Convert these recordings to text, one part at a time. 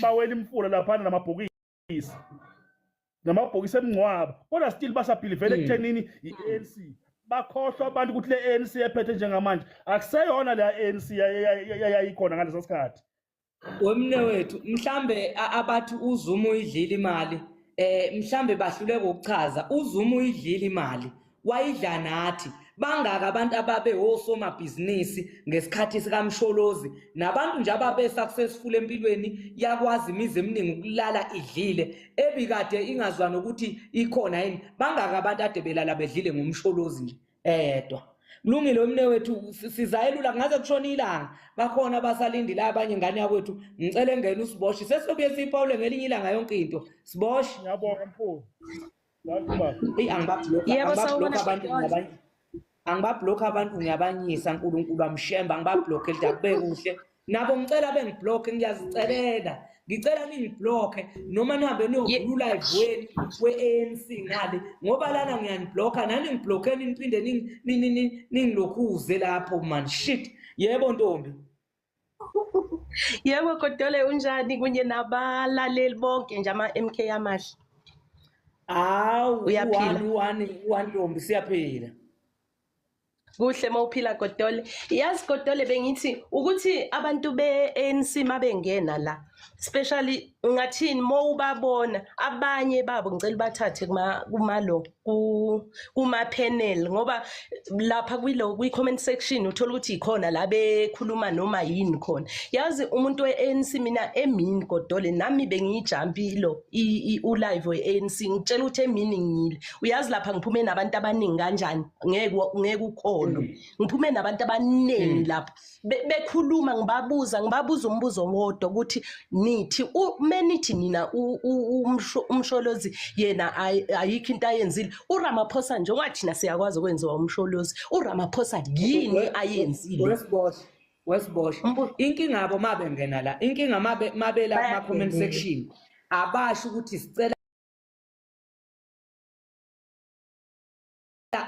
Bawela imfula laphana namabhokisi, namabhokisi emngcwabo, kodwa still basabhilivele ekuthenini i-ANC. Bakhohlwa abantu ukuthi le ANC ephethe njengamanje akuseyona le ANC yayikhona ngaleso sikhathi. Wemne wethu, mhlambe abathi uZuma uyidlile imali, mhlambe bahluleka ukuchaza. UZuma uyidlile imali, wayidla nathi. Bangaka abantu ababe osomabhizinisi ngesikhathi sikaMsholozi, nabantu nje ababe successful empilweni, yakwazi imizi eminingi ukulala idlile ebikade ingazwa nokuthi ikhona yini. Bangaka abantu ade belala bedlile ngoMsholozi nje eyedwa. Kulungile, wemne wethu, sizayelula kungaze kushona ilanga. Bakhona abasalindile abanye, ingane yakwethu. Ngicela engene uSiboshi, sesiyobuye siyiphawule ngelinye ilanga yonke into, Siboshi. Ngiyabonga, mkhulu. Dankie, baba. Eyi, angibabhlokha. Yebo, sawubona. Angibabhlokha abantu, angibabhlokha abantu, ngiyabanyisa. Nkulunkulu amshemba, angibabhlokhe lida kube kuhle nabo. Ngicela bengiblokhe, ngiyazicelela, ngicela ningiblokhe noma nihambe niyovula ulive wenu we-ANC ngale, ngoba lana ngiyaniblokha nani. Ngiblokheni, niphinde ningilokhuze lapho man. Shit. Yebo, ntombi. Yebo, Godole, unjani kunye nabalaleli bonke nje, ama-MK amahle? Hawu. Uyaphila? Uwani uwani, ntombi, siyaphila. Kuhle mawuphila, Godole. Yazi, Godole, bengithi ukuthi abantu be-ANC mabengena la, especially ungathini mowubabona abanye babo, ngicela ubathathe kuma kumalo ku kuma panel, ngoba lapha kwilo kwi comment section uthola ukuthi ikhona la bekhuluma noma yini khona. Yazi, umuntu we-ANC, mina emini, Godole, nami bengiyijampilo u-live we-ANC. Ngitshela ukuthi emini ngiyile, uyazi lapha ngiphume nabantu abaningi kanjani? Ngeke ukholwe, ngiphume nabantu abaningi lapha bekhuluma, ngibabuza umbuzo owodwa ukuthi nithi menithi nina uMsholozi yena ayikho into ayenzile, uRamaphosa nje, thina siyakwazi ukwenziwa uMsholozi, uRamaphosa yini ayenzile? Wesibosh, wesibosh, inkinga yabo mabengena la, inkinga mabe mabela kuma comment Bayadelela. section, abasho ukuthi sicela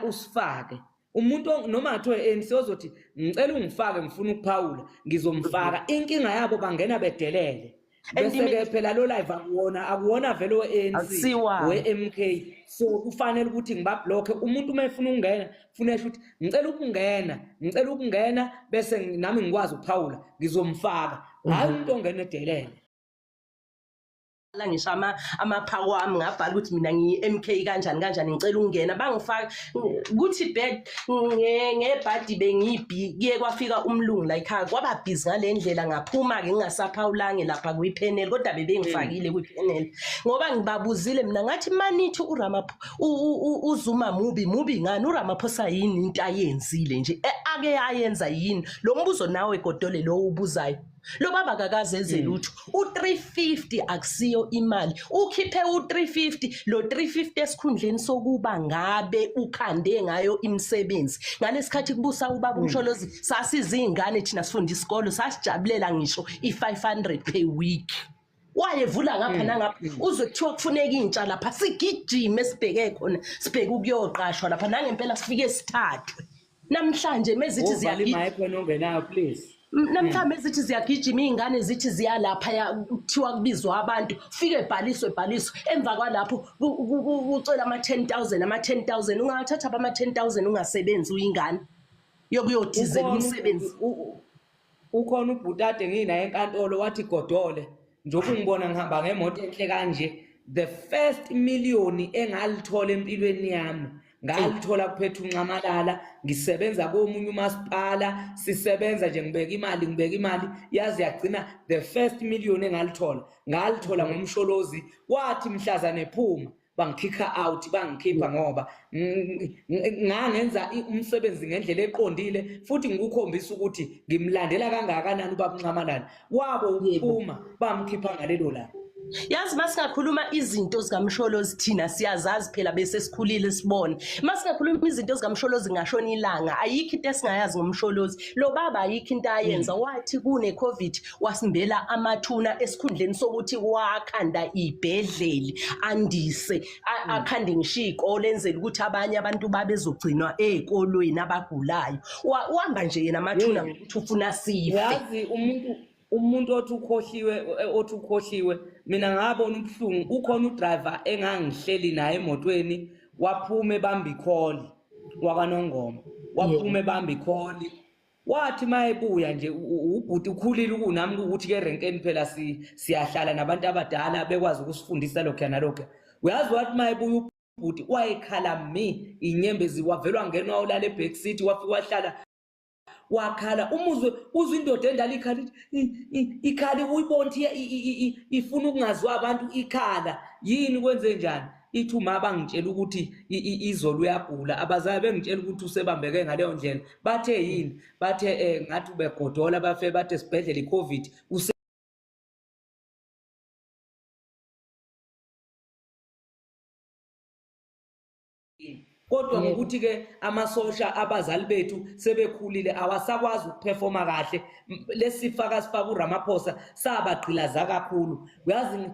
usifake. Umuntu noma ngathiwa ANC ozothi ngicela ungifake, ngifuna ukuphawula, ngizomfaka. Inkinga yabo bangena bedelele. And bese-ke phela lo live akuwona vele we-ANC, Akusiwabo. we-MK, so kufanele ukuthi ngibablokhe. Umuntu uma efuna ukungena, funa esho ukuthi ngicela ukungena, ngicela ukungena, bese nami ngikwazi ukuphawula, ngizomfaka, hhayi umuntu ongena edelele. La ngisho amaphako ami, ngabhala ukuthi mina ngiyi-MK kanjani kanjani, ngicela ukungena, bangifaka. Kuthi bad ngebhadi bengiyibhi, kuye kwafika umlungu la ekhaya, kwaba busy ngale ndlela, ngaphuma-ke ngingasaphawulange lapha kwi-panel, kodwa bebengifakile kwi-panel ngoba ngibabuzile mina, ngathi manithi uZuma mubi, mubi ngani? uRamaphosa yini into ayenzile nje, ake ayenza yini? Lo mbuzo nawe, Godole, lo ubuzayo, lo baba kakaze enze lutho. U-350 akusiyo imali, ukhiphe u-350, lo 350 esikhundleni sokuba ngabe ukhande ngayo imisebenzi. Ngalesikhathi kubusa ubaba uMsholozi, sasizingane thina, sifunda isikolo, sasijabulela ngisho i-500 per week. Wayevula ngapha nangapha, uzwe kuthiwa kufuneka intsha lapha, sigijime sibheke khona, sibheke ukuyoqashwa lapha, nangempela sifike sithathwe. Namhlanje mezithi Uvala ziyagijima i-mic wena ongenayo, please. Namhlanje zithi ziyagijima iy'ngane, zithi ziyalapha kuthiwa kubizwa abantu, fike bhaliswe, bhaliswe, emva kwalapho kucela ama-10 000, ama-10 000. Ungathatha abama-10 000 ungasebenzi, uyingane yokuyodizela umsebenzi? Ukhona ubhuti ade nginaye enkantolo, wathi, "Godole, njengoba ungibona ngihamba ngemoto enhle kanje, the first million engalithola empilweni yami ngalithola kuphethe uNxamalala, ngisebenza komunye umasipala, sisebenza nje, ngibeka imali, ngibeka imali, yaze yagcina the first million engalithola, ngalithola ngoMsholozi." Wathi mhlazane ephuma bangikhipha out, bangikhipha ngoba ngangenza umsebenzi ngendlela eqondile futhi ngikukhombisa ukuthi ngimlandela kangakanani ubaba uNxamalala. Wabo ukuphuma bamkhipha ngalelo langa. Yazi, masingakhuluma izinto zikaMsholozi, thina siyazazi phela, bese sikhulile sibone. Masingakhuluma izinto zikaMsholozi ngashona ilanga, ayikho into esingayazi ngoMsholozi. Lo baba ayikho into ayenza. Wathi kune COVID wasimbela amathuna esikhundleni sokuthi wakhanda ibhedleli, andise, akhande ngisho iy'kole, enzele ukuthi abanye abantu babezogcinwa ey'kolweni abagulayo. Wamba nje yena amathuna ngokuthi ufuna sife. Yazi, umuntu Umuntu othi ukhohliwe, othi ukhohliwe, mina ngabona ubuhlungu. Ukhona udriver engangihleli naye emotweni, waphuma ebamba ikholi wakwaNongoma, waphuma ebamba ikholi. Wathi mayebuya nje ubhuti ukhulile ukunami, ukuthi ke erenkeni phela siyahlala nabantu abadala bekwazi ukusifundisa lokhuya nalokhuya. Uyazi, wathi mayebuya ubhuti wayekhala mi inyembezi, wavelwa ngenwa olala e-back seat, wafika wahlala wakhala. Umuzwe uzwe indoda endala ikhala, ikhala, uyibona ukuthi ifuna ukungaziwa abantu, ikhala. Yini, kwenze njani? Ithi uma bangitshela ukuthi izolo uyagula, abazali bengitshela ukuthi usebambeke ngaleyo ndlela. Bathe yini? Bathe ngathi ubegodola, bafe bathe esibhedlela i-COVID. Kodwa ngokuthi-ke amasosha abazali bethu sebekhulile awasakwazi ukuperforma kahle, lesifaka sifaka uRamaphosa sabagqilaza kakhulu. Uyazi,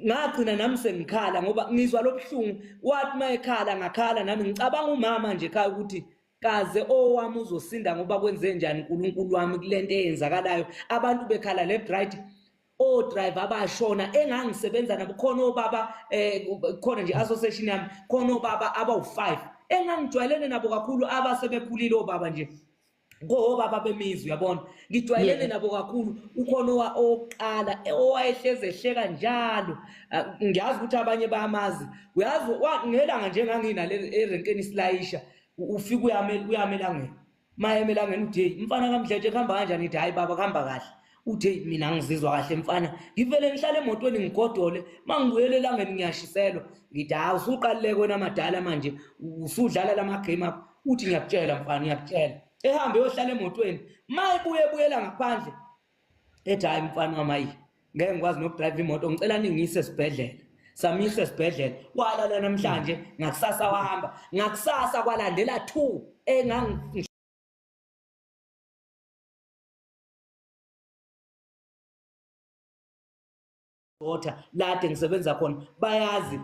ngagcina nami sengikhala ngoba ngizwa lobuhlungu. Wathi uma ekhala ngakhala nami, ngicabanga umama nje ekhaya ukuthi kaze owami uzosinda ngoba kwenze njani uNkulunkulu wami kulento eyenzakalayo, abantu bekhala left, right, o-driver abashona engangisebenza nabo. Khona obaba, khona nje association yami, khona obaba abawu-5 engangijwayelene nabo kakhulu, abasebekhulile, obaba nje, kobaba bemizi, uyabona, ngijwayelene nabo kakhulu. Ukhona owokuqala owayehleze ehleka njalo. Ah, ngiyazi ukuthi abanye bayamazi. Uyazi, ngelanga nje nganginale erenkeni silayisha, ufika uyame elangeni, mayeme elangeni uthi, "Hey mfana kaMdletshe, kuhamba kanjani?" Ithi, "Hayi baba, kuhamba kahle." Uthi, "Hey, mina ngizizwa kahle mfana, ngivele ngihlale emotweni ngigodole, uma ngibuyele elangeni ngiyashiselwa." Ngithi, "Hawu, usuqalile wena madala manje, usudlala lama game akho." Uthi, "Ngiyakutshela mfana, ngiyakutshela." Ehambe eyohlala emotweni, ma ebuye ebuyela ngaphandle ethi, "Hayi mfana wami, ayi ngeke ngikwazi nokudrayiva imoto, ngicela ningiyise esibhedlela." Samisa esibhedlela, walala namhlanje, ngakusasa wahamba, ngakusasa kwalandela 2 engangi daughter lade ngisebenza khona bayazi.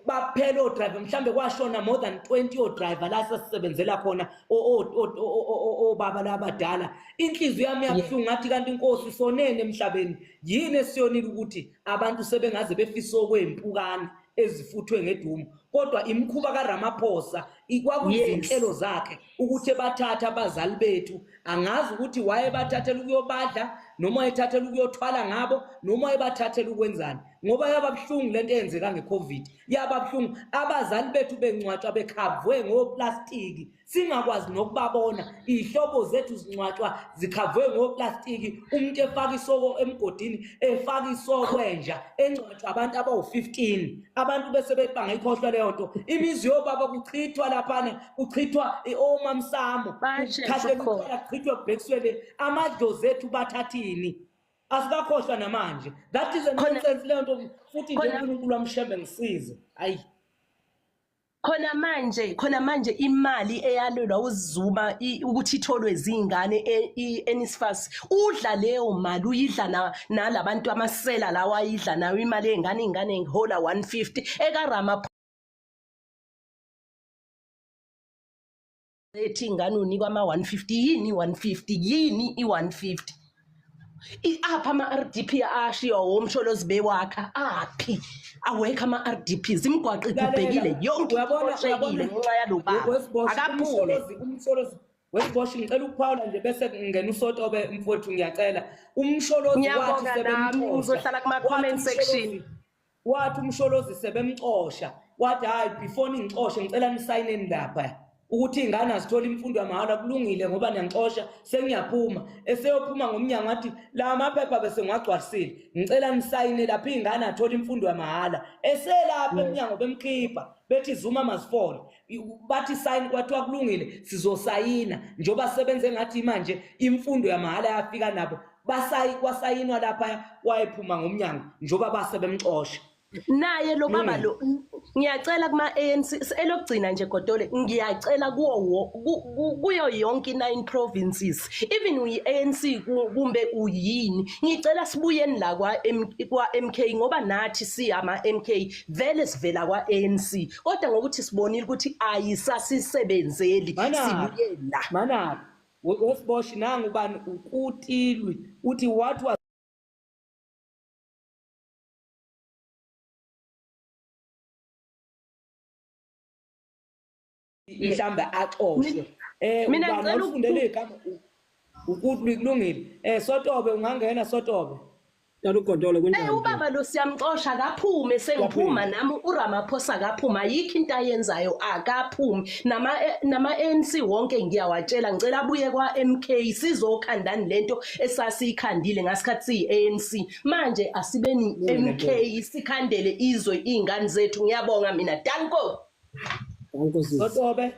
Baphela o-driver, mhlambe kwashona more than 20 o-driver la sasisebenzela khona, obaba labadala. Inhliziyo yami yabuhlungu, ngathi kanti inkosi sonene emhlabeni, yini esiyonile ukuthi abantu sebengaze befise okwey'mpukane ezifuthwe ngedumo? Kodwa imikhuba kaRamaphosa, kwakuyizinhlelo zakhe ukuthi ebathathe abazali bethu. Angazi ukuthi wayebathathela ukuyobadla noma wayethathela ukuyothwala ngabo noma wayebathathela ukwenzani, ngoba yaba buhlungu lento eyenzeka nge-COVID. Yaba buhlungu, abazali bethu bengcwatshwa bekhavwe ngoplastiki, singakwazi nokubabona. Iy'hlobo zethu zingcwatshwa zikhavwe ngoplastiki, umuntu efaka isoko emgodini, efaka isoko enja, engcwatshwa abantu abawu-15, abantu bese bethi bangayikhohlwa leyo nto. Imizi yobaba kuchithwa laphana, kuchithwa omamsamo. Basheshe khahlelwa khona. utshwala, kuchithwe kubhekiswele amadlozi ethu. Bathathini? Asikakhohlwa namanje. That is a nonsense leyo nto futhi nje. UNkulunkulu wamshembe ngisize, ayi. Khona manje imali eyalelwa uZuma ukuthi itholwe zingane i-NSFAS, udla leyo mali, uyidla nalabantu amasela lawa, ayidla nayo imali yey'ngane. Iy'ngane ihola 150 ekaRamaphosa, ethi ingane unikwa ama-150. Yini i-150? Yini i-150? Apha ama-RDP ashiywa womsholozi bewakha aphi? Awekho ama-RDPs, imigwaqo igubhekile yonke, Uyabona, imoshekile uyabona. ngenxa yalo baba. Wesibosh, Akaphume. umsholozi wesibosh, ngicela ukuphawula nje bese ngena usotobe mfowethu, ngiyacela. Umsholozi wathi Ngiyabonga nami, sebemxosha. ngizohlala kuma-comment Wathi section. Wathi umsholozi sebemxosha, wathi, "Hayi, before ningixoshe ngicela nisayineni lapha ukuthi iy'ngane azithole imfundo yamahhala. Kulungile ngoba niyangixosha, sengiyaphuma." Eseyophuma ngomnyango athi, "La maphepha bese ngiwagcwalisile, ngicela nisayine lapha, iy'ngane athole imfundo yamahhala." Eselapha emnyango bemkhipha bethi, "Zuma must fall." Bathi sign, kwathiwa kulungile, sizosayina njengoba sebenze ngathi manje imfundo yamahhala yafika nabo. Basayi kwasayinwa lapha, wayephuma ngomnyango njengoba base bemxosha. Naye lo baba Kulungile. lo, ngiyacela kuma-ANC, elokugcina nje Godole, ngiyacela kuwo kuyo yonke i-nine provinces, even uyi-ANC kumbe uyini, ngicela sibuyeni la kwa-MK, ngoba nathi siyama-MK vele, sivela kwa-ANC, kodwa ngokuthi sibonile ukuthi ayisasisebenzeli, Mana. sibuye la. Mana. Wesiboshi nangu ubani ukutilwi uthi what was mhlambe axoshwe eh Mina ubani ngicela olufundele igama ukutilwi kulungile eh sotobe ungangena sotobe. Tata uGodole Eh kunjani? ubaba lo siyamxosha akaphume sengiphuma nami uRamaphosa akaphuma ayikho into ayenzayo akaphumi nama nama ANC wonke ngiyawatshela ngicela abuye kwa MK sizokhandani lento esasiyikhandile ngasikhathi siyi ANC manje asibeni MK sikhandele izwe izingane zethu ngiyabonga mina danko. Danko sisi. Sotobe.